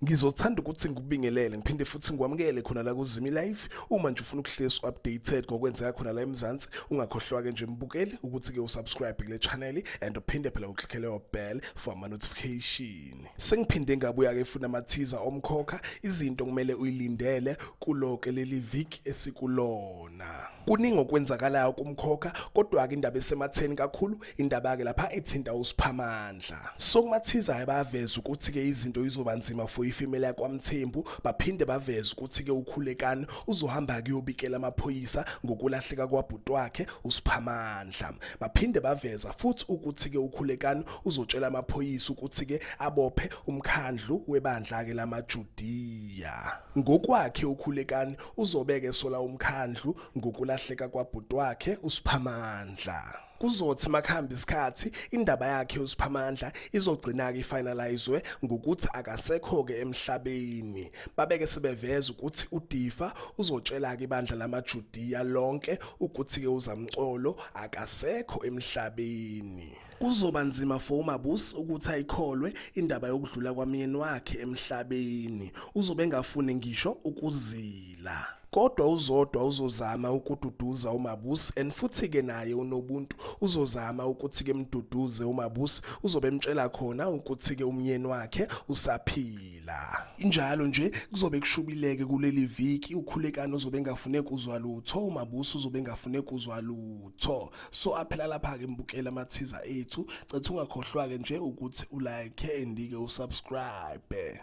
Ngizothanda ukuthi ngikubingelele ngiphinde futhi ngikwamukele khona la kuZimi Live. Uma nje ufuna ukuhlezi updated ngokwenzeka khona la eMzansi, ungakhohlwa ke nje mbukeli ukuthi ke usubscribe kule channel and uphinde phela uklikhele your bell for ama notification. Sengiphinde ngabuya ke futhi amathiza omkhokha izinto kumele uyilindele kuloke leli viki esikulona. Kuningi okwenzakalayo kumkhokha kodwa ke indaba esematheni kakhulu Indaba-ke lapha ethinta uSphamandla. So kumathizayo bayaveza ukuthi-ke izinto izoba nzima for ifamily yakwaMthembu, baphinde baveze ukuthi-ke uKhulekani uzohamba kuyobikela amaphoyisa ngokulahleka kwabhuti wakhe uSphamandla. Baphinde baveza futhi ukuthi-ke uKhulekani uzotshela amaphoyisa ukuthi-ke abophe umkhandlu webandla-ke lamaJudiya. Ngokwakhe uKhulekani uzobeke esola umkhandlu ngokulahleka kwabhuti wakhe uSphamandla. Kuzothi makuhamba isikhathi indaba yakhe uSphamandla izogcina-ke ifinalizwe ngokuthi akasekho-ke emhlabeni. Babeke sebeveza ukuthi uDifa uzotshela-ke ibandla lamaJudiya lonke ukuthi-ke uZamcolo akasekho emhlabeni. Kuzoba nzima for uMabusi ukuthi ayikholwe indaba yokudlula kwamyeni wakhe emhlabeni. Uzobe engafuni ngisho ukuzila. Kodwa uZodwa uzozama ukududuza uMabusi and futhi-ke naye uNobuntu uzozama ukuthi-ke emduduze uMabusi, uzobe emtshela khona ukuthi-ke umyeni wakhe usaphila. Injalo nje kuzobe kushubileke kuleli viki, uKhulekani uzobe engafune kuzwa lutho, uMabusi uzobe engafune kuzwa lutho. So aphela lapha-ke mbukeli amathiza ethu, cetha ungakhohlwa-ke nje ukuthi ulike and-ke usubscribe.